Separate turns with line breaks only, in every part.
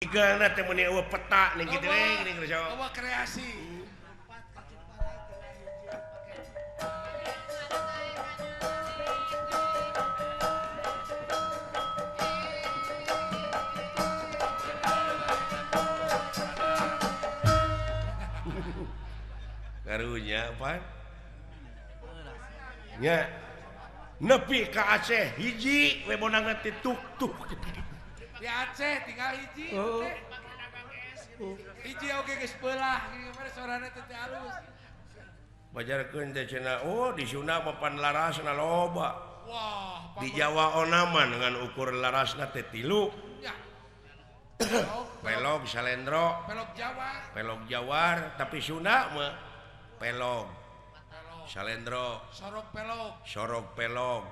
Jigana teh meuni eueuh peta ning kitu we geuning resa.
Eueuh kreasi.
Karunya pan. Nya nepi ka Aceh hiji we bonangna teh tuk-tuk.
Di Aceh tinggal hiji.
Oh.
Hiji oge geus beulah gimana sorana teh alus.
Bajarkeun teh cenah oh di Sunda mah pan larasna loba.
Wah,
di Jawa onaman dengan ukur larasna teh 3.
Ya.
Pelog salendro,
pelog Jawa,
pelog Jawar, tapi Sunda mah pelog salendro,
sorog pelog,
sorog pelog,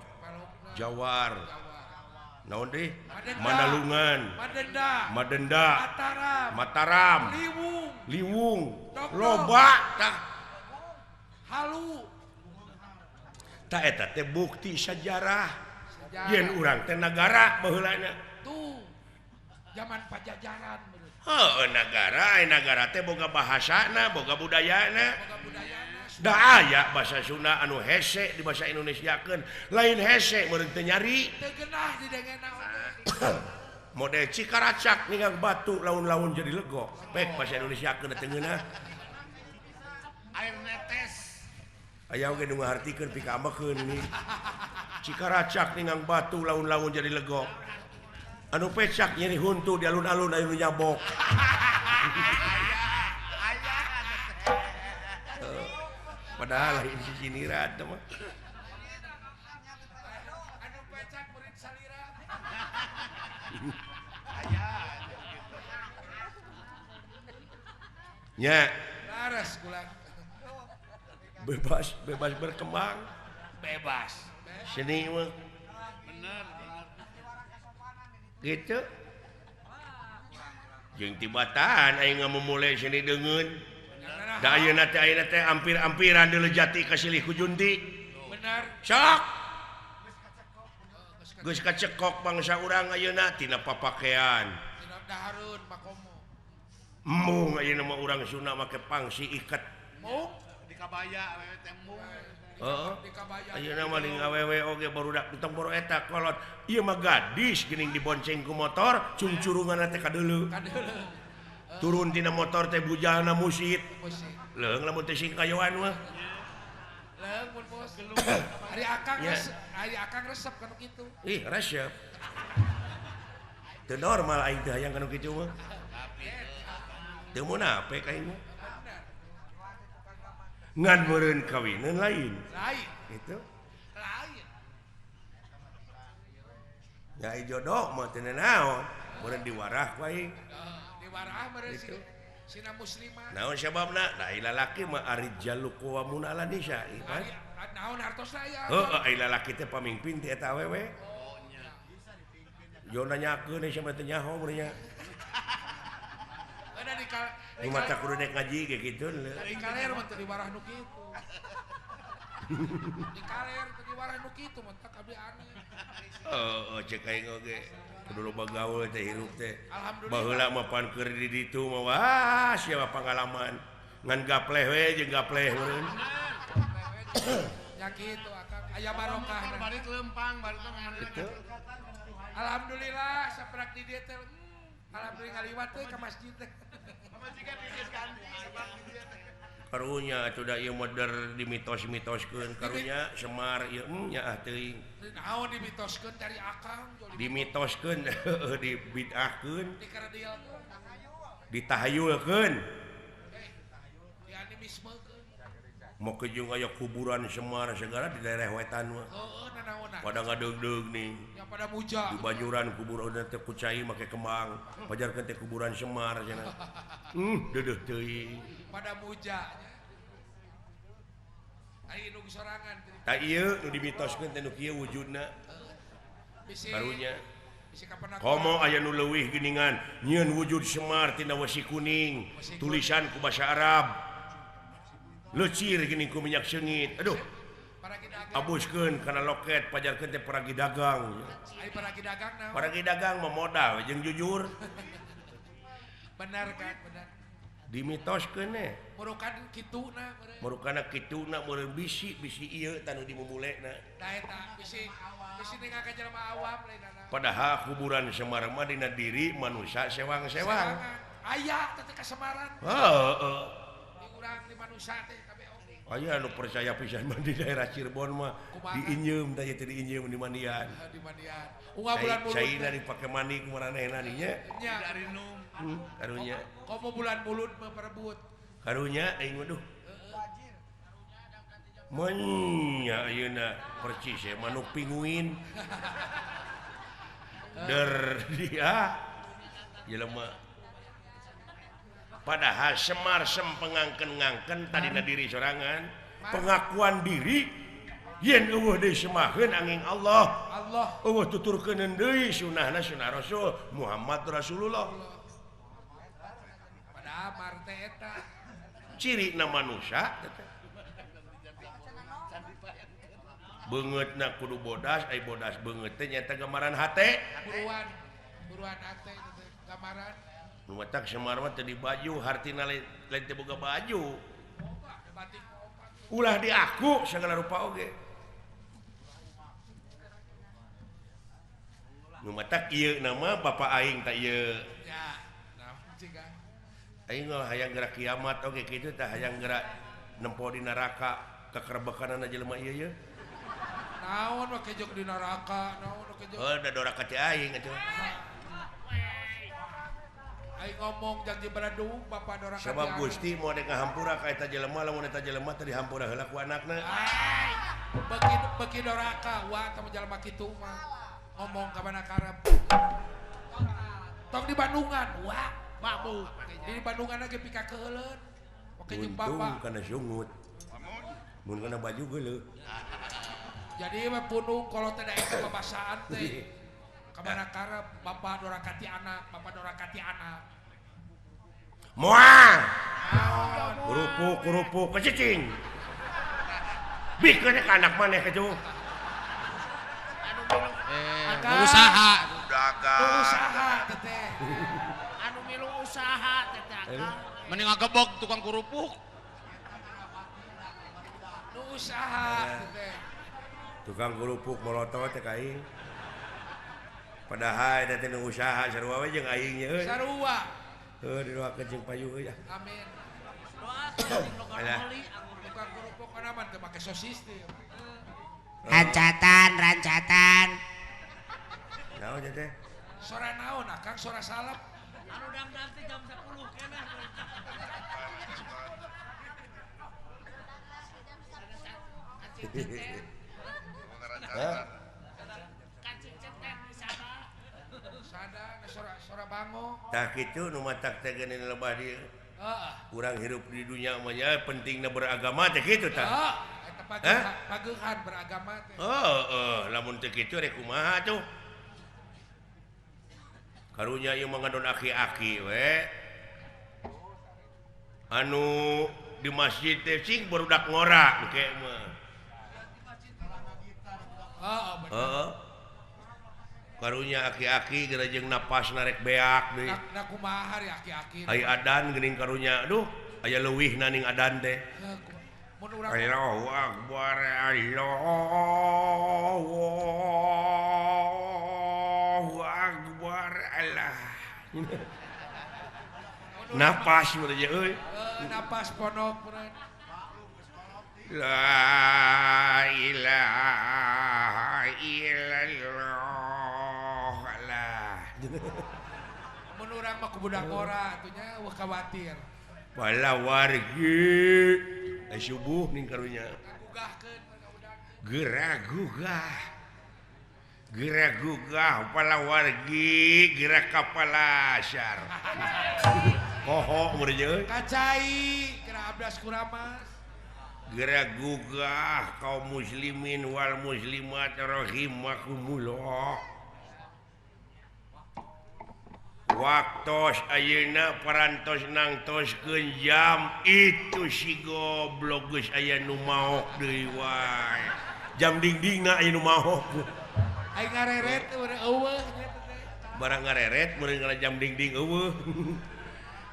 Jawar. Naon deui?
Madenda.
Mandalungan,
Madenda,
Madenda,
Mataram,
Mataram,
Liwung,
Liwung,
Dogdog.
Loba tah.
Halu.
Tah eta teh bukti sejarah.
Sejarah.
Yen urang teh nagara baheulana.
Tuh. Zaman Pajajaran menurut.
Heuh, nagara, ai nagara teh boga bahasana, boga budayana.
Boga budayana.
Da aya bahasa Sunda anu hese di bahasa Indonesiakeun, lain hese meureun teu nyari.
Teu geunah didengena oge.
Model Cikaracak ninggang batu laun-laun jadi lego. Pek bahasa Indonesiakeun teu ngeunah.
Air netes.
Aya oge nu ngahartikeun pikaambekeun ini. Cikaracak ninggang batu laun-laun jadi lego. Anu pecak nyeri huntu di alun-alun aya nu nyabok. Padahal lain si sinirat mah.
Anu pecak murid salira.
Nya.
Laras kula.
Bebas, bebas berkembang.
Bebas.
Seni mah.
Bener, bener.
Gitu. Jeung tibatan aing ngamumule seni deungeun. Da ayeuna teh ampir-ampiran deuleu jati ka silih ku junti.
Bener.
Sok. Geus kacekok bangsa urang ayeuna tina papakean.
Tina dahareun makomo.
Embung ayeuna mah urang Sunda make pangsi iket.
Mung
di kabaya awewe teh mung.
Heeh.
Di kabaya.
Ayeuna mah ning awewe oge barudak entong boro eta kolot. Ieu mah gadis geuning dibonceng ku motor, cungcurunganna teh kadeuleu.
Kadeuleu.
Turun tina motor teh bujana musit. Leung lamun teh sing kayoan mah.
Leung mun bos. Ari akang
Ya.
ari akang resep kanu kitu.
Ih, resep. Teu normal aing teh hayang kanu kitu mah. Teu munafik aing mah. Ngan meureun kawineun lain.
Lain.
Gitu.
Lain.
Ya jodoh mah teu naon, meureun diwarah ku aing.
Diwarah meureun
Gitu.
sina muslimah.
Naon sababna? Da ai lalaki mah arijalu qawwamuna 'ala nisa, ipan.
Naon hartosna aya?
Heuh, ai lalaki teh pamimpin ti eta awewe.
Oh nya.
Yo nanyakeun sia mah teu nyaho meureun nya.
Ada di
Nu maca kudu nek ngaji ge kitu.
Di kaler mah teu diwarah nu kitu. Di kaler teu diwarah nu kitu mah tak abdi aneh.
Heeh, cek aing oge. Kudu loba gaul teh hirup teh.
Alhamdulillah.
Baheula mah pan keur di ditu mah wah sia pangalaman. Ngan gapleh we jeung gapleh meureun.
Nya kitu akang aya barokah.
Balik lempang balik teh
Gitu.
Alhamdulillah saprak di dieu teh. Alhamdulillah ngaliwat teh ka masjid teh.
Pamajikan geus ganti sabab di dieu teh.
Karunya atuh da ieu mah der dimitos-mitoskeun karunya Semar ieu nya ah teuing.
Naon dimitoskeun dari akang
dimitoskeun dibid'ahkeun
dikaradilkeun
ditahayulkeun
dianimismekeun.
Make jeung aya kuburan Semar segala di daerah wetan mah.
Heueuh nanaonan.
Pada ngadeugdeug nih.
Ya pada muja.
Di Banjuran kuburan teh ku cai make kembang. Pajarkeun teh kuburan Semar cenah. Deudeuh teuing.
Pada muja nya. Ari nu sorangan.
Tah ieu nu dimitoskeun teh nu kieu wujudna.
Bisi
Karunya.
Bisi kapenak.
Komo aya nu leuwih geuningan nyieun wujud Semar tina wesi kuning, tulisan ku basa Arab. Lecir geuning ku minyak seungit. Aduh. Abuskeun kana loket pajarkeun teh paragi dagang.
Ai paragi dagang naon?
Paragi dagang mah modal jeung jujur.
Benar kan, benar.
Dimitoskeun we.
Merukan kituna meureun.
Merukana kituna meureun bisi-bisi ieu tanu dimumulena.
Da eta bisi bisi ningal ka jelema awam lainana.
Padahal kuburan Semar mah dina diri manusia sewang-sewang.
Aya teh ka Semaran.
Heeh.
Di urang di manusia teh kabeh oge.
Aya nu percaya pisan mah di daerah Cirebon mah diinjeum teh teh diinjeum di mandian.
Di mandian. Unggal bulan mulut.
Caina dipake mandi ku maranehna nya.
Nya.
Darinum.
Karunya.
Komo bulan mulut mah perebut.
Karunya aing waduh. Menya ayeuna percis ya manuk pinguin. Der dia jelema. Padahal Semar sempengangken-ngangken tadina diri sorangan, pengakuan diri yen eueuh deui semaheun angin Allah.
Allah
eueuh tuturkeuneun deui sunahna sunah Rasul Muhammad Rasulullah.
Padahal mar teh eta
cirina manusia beungeutna kudu bodas, ai bodas beungeut teh nyaeta gambaran hate.
Buruan, buruan hate gambaran.
Nu matak Semar mah teu di baju, hartina lain teu boga baju. Ulah diaku segala rupa oge. Nu matak ieu nama bapa aing tah ieu.
Ya, naon ciga.
Aing mah hayang gerak kiamat oge kitu tah hayang gerak nempo di neraka kakerbekanana jelema ieu ye.
Naon we kejok di neraka, naon we kejok.
Oh, da doraka teh aing atuh.
Aing ngomong janji beradung bapa doraka.
Sabab Gusti moal dek ngahampura ka eta jelema lamun eta jelema teh dihampura heula ku anakna.
Beuki beuki doraka wa teh jelema kitu mah. Ngomong ka mana karep. Tong di Bandungan wa mabuk. Di Bandungan ge pika keuheuleun. Oke jeung bapa.
Untung kana sungut. Mun kana baju geuleuh.
Jadi mah punung kalau teh daek babasaan teh. Ka mana karep bapa doraka ti anak, bapa doraka ti anak.
Moal. Kerupuk kerupuk kecicing. Bikeun ka anak maneh kitu.
Anu
usaha,
dagang.
Usaha teteh.
Anu milu usaha teteh akang.
Mending ngagebog tukang kerupuk.
Nu usaha teteh.
Tukang kerupuk molotot teh ka aing. Padahal eta teh nu usaha sarua we jeung aing nya euy.
Sarua.
Heuh didoakeun jeung payu euy.
Amin.
Alah.
Tukang kerupuk kana mah teu make sosis teh.
Rancatan, rancatan.
Naon teh?
Sora naon akang sora salep.
Anu dangdang teh jam 10 keneh.
Sada sora bango.
Tah kitu nu matak teh geuning lebah dieu.
Heeh.
Urang hirup di dunya mah nya pentingna beragama teh kitu tah.
Heeh. Eta pagehan beragama teh.
Heeh, lamun teu kitu rek kumaha tuh. Karunya ieu mah ngadon aki-aki we. Anu di masjid teh sing barudak ngora engke mah.
Heeh, bener.
Heeh. Karunya aki-aki geura jeung napas narek beak deui.
Na kumaha ari aki-aki.
Ai adan geuning karunya aduh aya leuwihna ning adan teh.
Mun urang
Allahu akbar Allahu akbar Allah. Napas mun aja euy.
Napas ponok meureun.
La ilaha illallah Allah.
Mun urang mah ku budak ora atuh nya eueuh khawatir.
Bala wargi subuh ning karunya.
Gugahkeun udah.
Geura gugah. Geura gugah pala wargi geura ka palasar. Poho mun euy.
Kacai geura abdas kuramas.
Geura gugah kaum muslimin wal muslimat rahimakumullah. Waktos ayeuna parantos nangtoskeun jam itu si goblok geus aya nu maok deui wae. Jam dingdingna aya nu maok.
Aing ngareret eueuh nya teh.
Barang ngareret meureun ngala jam dingding eueuh.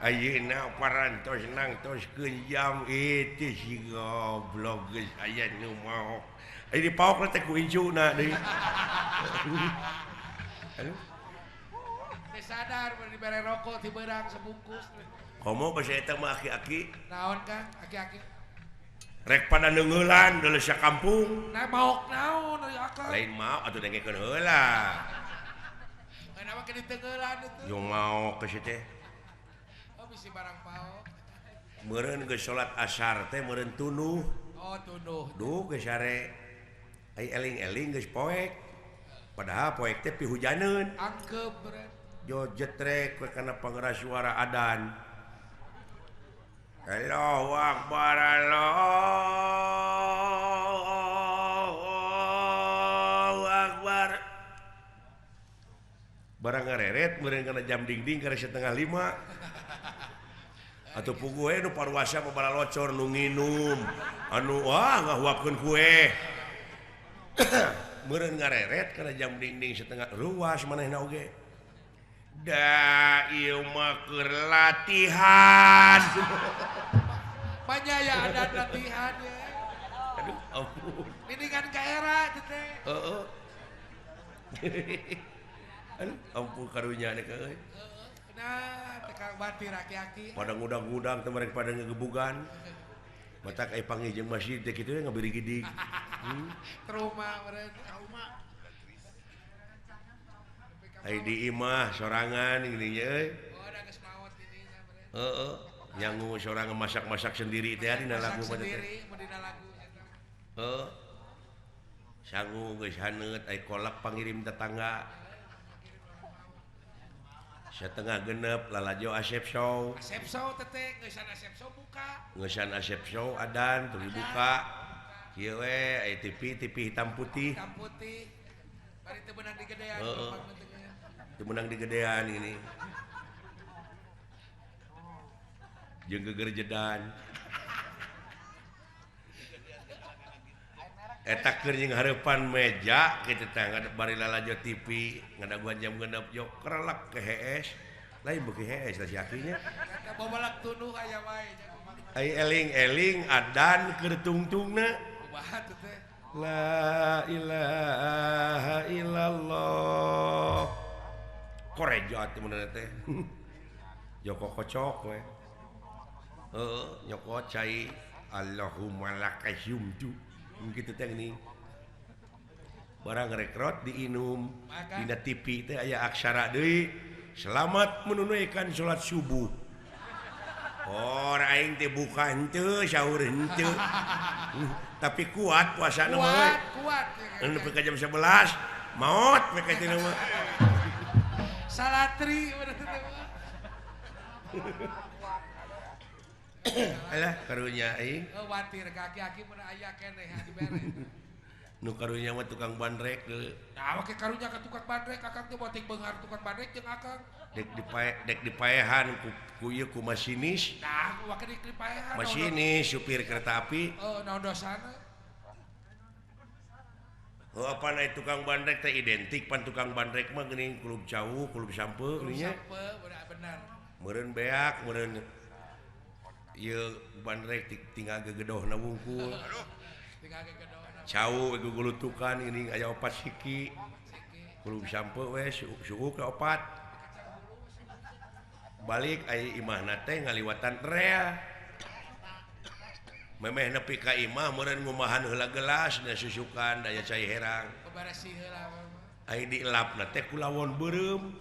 Ayeuna parantos nangtoskeun jam itu si goblok geus aya nu maok. Aya dipaok teh ku incuna deui. Aduh.
Teu sadar mun dibere rokok ti beurang sebungkus.
Komo basa eta mah aki-aki.
Naon Kang aki-aki?
Rek pada neungeulan deuleu sakampung.
Nah maok naon ari akang?
Lain maok atuh dengekeun heula.
Kenapa ke diteungeulan itu?
Yo maok ke teh.
Oh bisi barang paok.
Meureun geus salat asar teh meureun tunuh.
Oh tunuh.
Duh geus sare. Ai eling-eling geus poek. Padahal poek teh pihujaneun.
Angkep meureun.
Jo jetrek we kana pangeras suara adan. Allahu Akbar, Allahu Akbar. Barang ngareret meureun kana jam dingding kana 4:30. Atuh puguh we nu paruasa mah balalocor nu nginum. Anu wah ngahuapkeun kue. Meureun ngareret kana jam dingding setengah ruas manehna oge. Da ieu mah keur latihan.
Banyak ya ada latihan ya.
Aduh, ampun.
Mendingan ka era teh.
Heeh. Aduh, ampun karunya teh euy.
Nah, teh kang batir aki-aki.
Pada ngudag-ngudag teh mereka pada ngegebugan. Matak aya panggih jeung masjid teh kitu ngabirigidig.
Trauma meureun, trauma.
Ai di imah sorangan gini nya euy.
Oh, da geus maot di dinya meureun.
Heeh, nyangu sorangan masak-masak sendiri teh dina lagu mah teh.
Dina lagu eta.
Heeh. Sangu geus haneut ai kolak pangirim tetangga. 5:30 lalajo Asep Show.
Asep Show teh geusan Asep Show buka.
Geusan Asep Show adan teu dibuka. Kieu we ai TV TV hitam putih.
Hitam putih. Bari teu beunang digedean.
Heeh. Teu meunang digedean ini. Jeung gegerjedan. Eta keur jeung hareupan meja kitu teh bari lalajo TV ngadaguan jam 6 jo kerelek ke hees. Lain beuki hees teh si akinya.
Eta babalak tunduh aya wae.
Ai eling-eling adan keur tungtungna.
Kumaha tuh teh?
La ilaha illallah. Korejo atuh mun teh. Joko kocok we. Heeh, nyokot cai Allahumma lakasumtu. Kitu teh geuning. Barang rekrot diinum dina TV teh aya aksara deui. Selamat menunaikan salat subuh. Oh, aing teh buka henteu, sahur henteu. Tapi kuat puasana mah we.
Kuat, kuat.
Nepi ka jam 11 maot we ka teh mah.
Salatri bener teh mah.
Alah karunya aing.
Oh, watir kaki-aki mun aya keneh dibere.
Nu karunya mah tukang bandrek deui.
Nah, make karunya ka tukang bandrek akang teh boting beunghar tukang bandrek jeung akang.
Dek dipae dek dipaehan ku ieu ku masinis.
Nah, wake dipaehan.
Masinis supir kereta api.
Oh, naon dosana?
Oh, apa naik tukang bandrek teh identik pan tukang bandrek mah geuning kulub cau, kulub sampe geuning nya.
Sampe bener.
Meureun beak, meureun ieu bandrek tinggal gegedohna wungkul.
Tinggal gegedohna.
Cau gugulutukan geuning aya opat siki. Kulub sampe we suuk ka opat. Balik aya imahna teh ngaliwatan rea. Memeh nepi ka imah meureun ngumahan heula gelas da susukan daya cai herang.
Beberesih heula.
Ai dielapna teh ku lawon beureum.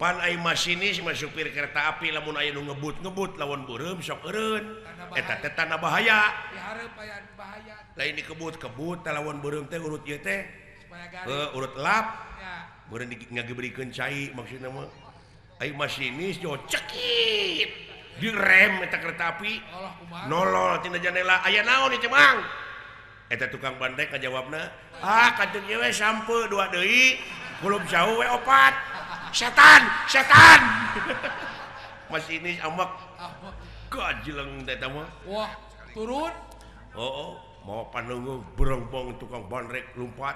Pan ai masinis mah supir kereta api lamun aya nu ngebut-ngebut lawon beureum sok eureun. Eta teh tanda bahaya.
Dihareup aya bahaya.
Lain dikebut-kebut teh lawon beureum teh urut ieu teh.
Supaya garing.
Urut lap. Meureun ngagebrikeun cai maksudna mah. Ai masinis jo cekit. Direm eta kereta api. Nolol tina jandela aya naon ieu Mang? Eta tukang bandrek ngajawabna, "Ah, kantun ieu we sampe dua deui, kulub jauh we opat." Setan, setan. Masinis amak. Gajleng teh eta mah.
Wah, turun.
Heeh, mawa pandeungeuh berengbong tukang bandrek lumpat.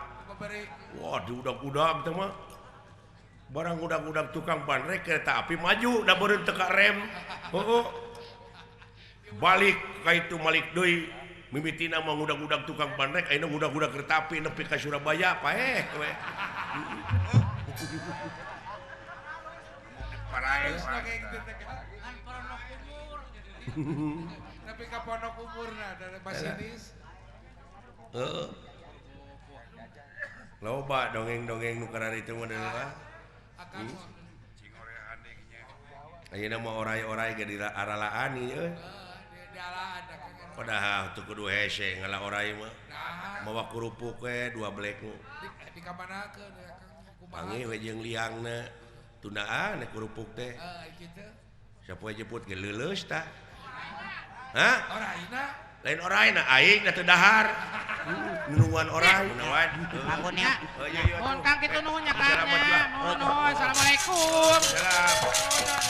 Wah, diudag-udag teh mah. Barang udag-udag tukang bandrek kereta api maju da beureun teu ka rem. Heuh. Balik ka itu malik deui. Mimitina mah ngudag-udag tukang bandrek ayeuna ngudag-udag kereta api nepi ka Surabaya paeh we.
Kan pondok umur. Nepi ka pondok umurna da masinis.
Heeh. Loba dongeng-dongeng nu kararitu mah deui. Ayeuna mah orai-orai ge diaralaan ieu. Padahal teu kudu hese ngala orai mah. Mawa kerupuk we 2 blek.
Di kamanakeun ya Kang?
Panggih we jeung liangna. Tundaan kerupuk teh.
Heeh, kitu.
Sapoe jemput ge leuleus tah. Hah?
Oraina?
Lain oraina aing da teu dahar. Nunungan orai.
Bangunnya.
Oh iya iya.
Nuhun Kang kitu nuhun nya Kang. Nuhun nuhun. Assalamualaikum.
Salam.